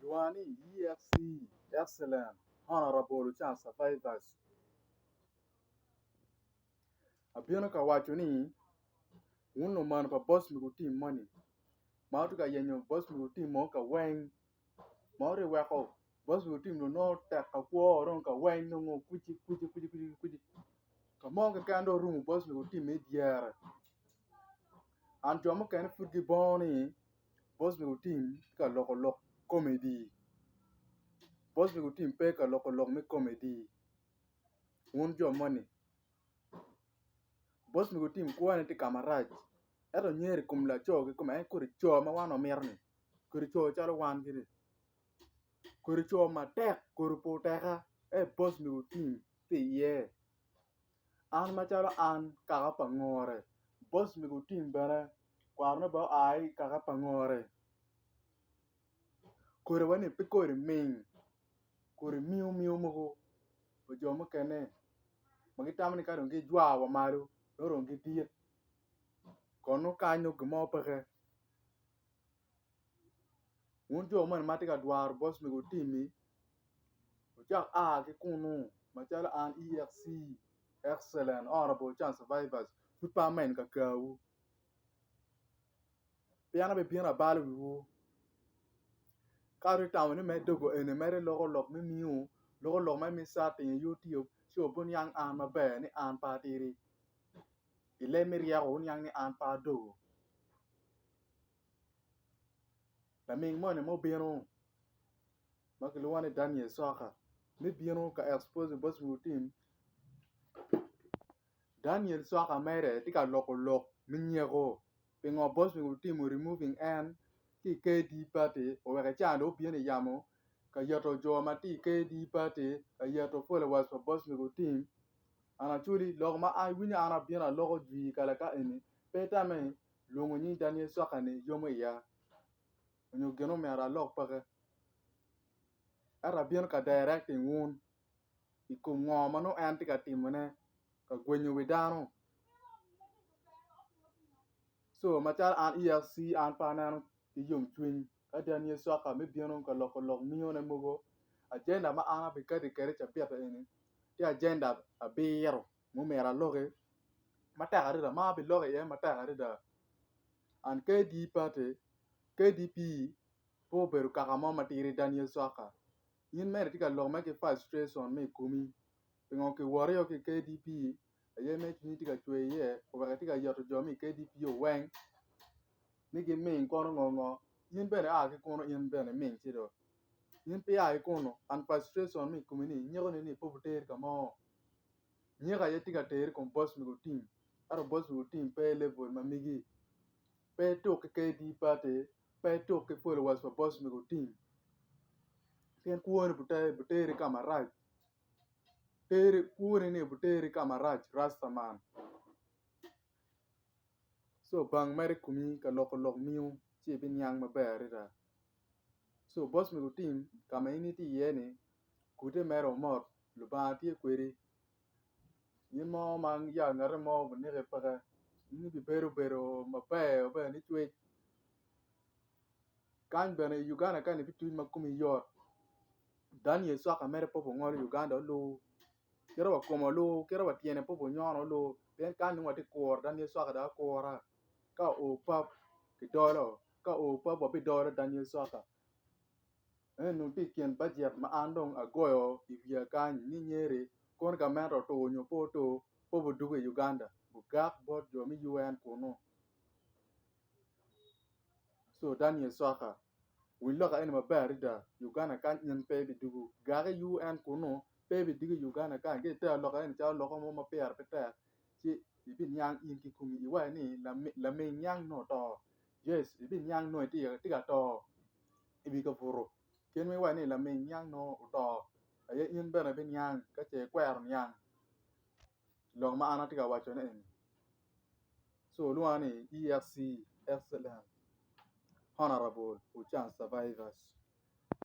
Lwonga ni EFC Excellent Honourable Ochan Survivors. Abino ka waco ni wun lumano pa boss mego tim moni ma wutye ka yenyo boss mego tim mo ka weng ma wutye ka weko boss mego tim dong nongo tek ka kwo dong ka weng nongo kwici kwici kwici kwici ka mo keken dong orumo boss mego tim i dyere and jo mukene pud gibongo ni Boss mego tim tye ka loko lok komedi boss mego tim pe ka loko lok me komedi wun jo moni boss mego tim kwone tye ka marac ento nyero i kom laco kikome en kodi co ma wan wamito-ni kodi co calo wan gini kodi co matek kodi pe oteka ento boss mego tim tye iye an macalo an kaka pa ngore boss mego tim bene Kwarone bene oa ki i kaka pa ngore kodi wa ni pe kodi ming kodi miu miu mogo pa jo mukene ma gitamo ni ka dong gijwa wa malo nongo dong gidit kun nongo kany nongo gin mo peke wun jo moni ma tye ka dwaro bot mego tim-mi wucak a ki kunu macalo an EFC Excellent Honourable Chance Survivors pud pe ameny kakawu. Pien abibino abalo wiwu. Ka wutye tamo ni mere dogo eni mere loko lok me miu, loko lok me chatting i YouTube ci wubiniang an maber ni an pe atidi. I leb me ryeko wuniang ni an pe adogo. Laming moni ma obino ma kilwongo ni Daniel Coka me bino ka exposing bot Otim Daniel Coka mere tye ka loko lok me nyeko pingo boss me otimo removing en ki i KD party oweko ecaa dong obino i yamo ka yeto jo ma tye i KD party ka yeto followers pa boss me otim an actually lok ma iwinyo an abino aloko jwi kala ka eni pe itame lwongo nying Daniel Coka ni yomo iya nyo gin omyero alok peke ento abino ka directing wun i kom ngo ma nongo en tye ka timone ka gwenyo wi dano co macalo an EFC an pe aneno ki yomcwiny ka Daniel Coka me bino ka loko lok miyone mogo ajenda ma an abikati kwede i cabit eni tye ajenda abiro ma omyero aloki matek adada ma abiloko iye matek adada and KD party KDP pe obedo kaka mo matidi Daniel Coka In mere itye ka lok mere ki frustration me i komi pingo kiwoti o ki i KDP aye mere cwinyi tye ka cwer iye oweko itye ka yeto jo me i KDP weng ni giming kono ngo ngo in bene ia ki kunu in bene iming ci do in pe ia ki kunu and frustration me i komi ni nyeko ni pe obiteri ka mo nyeko aye tye ka teri i kom boss mego tim ento boss mego tim pe i level ma megi pe ituk ki KD party pe ituk ki followers pa boss mego tim pien kwoni biteri ka marac kwoni ni biteri ka marac rasta man co bang mere i komi ka loko lok miu ci ibiniang maber adada co boss mego tim ka ma in itye iye ni kute mere omot Lubanga tye kwedi in mo ma ya ngati mo obineki peke in ibibedo bedo maber bene nicwec Kany bene i Uganda kany ibituc ma komi yot Daniel cwaka mere pe obingolo Uganda olu kite wa kome olu kite wa tyene pe obinyono olu pien kany dong watye ka kuro Daniel cwaka dong akura ka oo pap kidolo ka oo pap wabidolo Daniel cwaka eno tye i kin bajet ma an dong agoyo i wiya kany ni nyeri kono gamente otur nyo pe otur pe obidwogo i Uganda bugak bot jo me UN kunu. Co Daniel Cwaka, Winy lok eni maber adada, Uganda kany in pe ibidwogo gak i UN kunu pe ibidwogo i Uganda kany ka itero lok eni calo loko mo ma pire pe tek ci ibiniang in kikomi iwaco ni laming niang nongo oto yes ibiniang nongo itye ka to iwi kabuto kit ma iwaco ni laming niang nongo oto aye in bene ibiniang ka ce ikwero niang lok ma an atye ka wacone eni. So lwonga ni EFC Excellent Honorable Ochan Survivors.